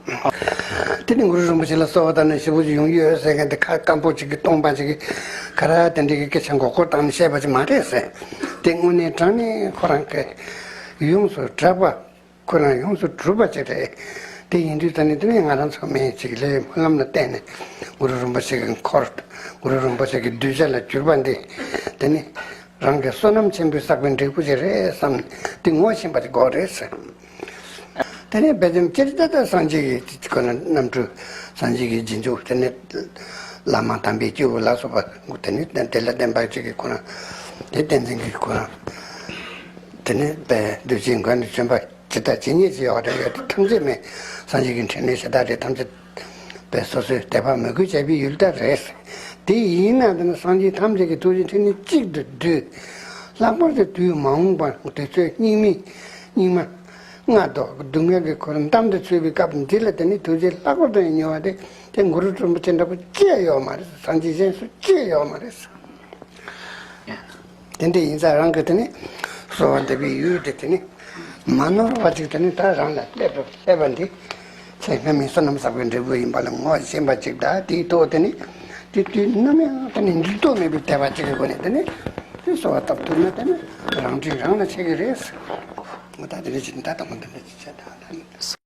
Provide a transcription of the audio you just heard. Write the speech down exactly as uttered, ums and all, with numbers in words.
དེ་ནི་གུ་རུ་རིན་པོ་ཆེ་ལ་གསོལ་བ་བཏབ་ནས་ཞེ་པོ་ཅིག་ཡོང་གི་ཡོད་ཟེར་མཁན་དེ། ཁ་སྐམ་པོ་ཅིག་གིས་སྟོང་པ་ཅིག་གིས་ག་རེ་དེ་འདྲའི་གི་སྐད་ཆ་མགོ་སྐོར་བཏང་ནས་བཤད་པ་ཅིག་མ་རེད་ཟེར། དེ་དངོས་གནས་དྲང་གནས་ཁོ་རང་གི་ཡོངས་སུ་གྲགས་པ། ཁོ་རང་ཡོངས་སུ་གྲུབ་པ་ཅིག་རེད། དེ་ཡིན་དུས་ད་ནི་དེ་ནས་ང་རང་ཚོ་མི་ཅིག་ལས་སྨོན་ལམ་ལ་བརྟེན་ནས་གུ་རུ་རིན་པོ་ཆེ་གི་འཁོར། གུ་རུ་རིན་པོ་ཆེ་གི་གདུལ་བྱ་ལ་གྱུར་པ་འདི། དེ་ནི་རང་གི་བསོད་ནམས་ཆེན་པོས་བསགས་པའི་འབྲས་བུ་ཅིག་རེད་བསམ་ནས་དེ་ངོ་ཤེས་པ་ཅིག་དགོས་རེད་ཟེར། དེ་ནས་དཔེ་ཙམ་སྤྱིར་ད་ལྟ་སངས་རྒྱས་ཀྱི་ཁོ་ན་རྣམ་འཕྲུལ། སངས་རྒྱས་ཀྱི་རྗེས་འཇུག། དེ་ནས་བླ་མ་དམ་པའི་སྐྱེས་བུ་ལ་སོགས་པ། དེ་ནས་དེ་ལ་བརྟེན་པ་ཅིག་གིས་ཁོ་རང་། དེ་བསྟན་འཛིན་གྱིས་ཁོ་རང་། དེ་ནས་དཔེ་གདུལ་བྱའི་མགོན་དུ་བྱོན་པ་ཇི་ལྟར་ཇི་སྙེད་ཅིག་ཡོད་རེད། ཡོད་དེ་ཐམས་ཅད་མེད། སངས་རྒྱས་ཀྱི་འཕྲིན་ལས་ཞེ་དྲག་རེད། ཐམས་ཅད་པའི་སོ་སོའི་དད་པ་མོས་གུས་བྱས་པའི་ཡུལ་ལྟར་རེད། དེ་ཡིན་ན་དེ་ནི་སངས་རྒྱས་ཐམས་ཅད་ཀྱི་ཐུགས་རྗེ་འཕྲིན་ལས་གཅིག་ཏུ་བསྡུས། ལྷག་པར་དུ་དུས་མ་འོངས་པ་དུས་ཚོད་སྙིགས་མའི་སྙིགས་མ་ལྔ་བདོ་སྡུག་བསྔལ་གྱི་འཁོར་འདམ་དུ་ཚུད་པའི་སྐབས་འདི་ལ་དེ་ནི་ཐུགས་རྗེ་ལྷག་པར་དུ་ཡང་མྱུར་བ་དེ་དེ་གུ་རུ་རིན་པོ་ཆེ་འདྲ་པོ་ཅི་ཡང་ཡོད་མ་རེད། སངས་རྒྱས་གཞན་སུ་ཅི་ཡང་ཡོད་མ་རེད། དེ་འདྲ་ཡིན་ཙང་རང་གིས་དེ་ནི་གསོལ་བ་འདེབས་པའི་ཡུལ་དེ་དེ་ནི་མ་ནོར་བ་ཅིག་དེ་ནི་ད་རང་ལ་སླེབས་སླེབས་པ་འདི་ཚེ་སྔ་མའི་བསོད་ནམས་བསགས་པའི་འབྲས་བུ་ཡིན་པ་ལ་ངོ་ཤེས་པ་ཅིག་དང་། དེའི་ཐོག་དེ་ནི་དེ་དུས་ནམ་ཡང་དེ་ནི་འགྱུར་ལྡོག་མེད་པའི་དད་པ་ཅིག་གི་སྒོ་ནས་དེ་ནི་དེ་གསོལ་བ་བཏབ་ཐུབ་ན་དེ་ནི་རང་འཕྲིན་རང་ལ་ཆགས་ཀྱི་རེད། ད་དེ་ནི་ཅིག་ད་དང་པོ་འདི་འདྲ་ཅིག་བྱས་དང་།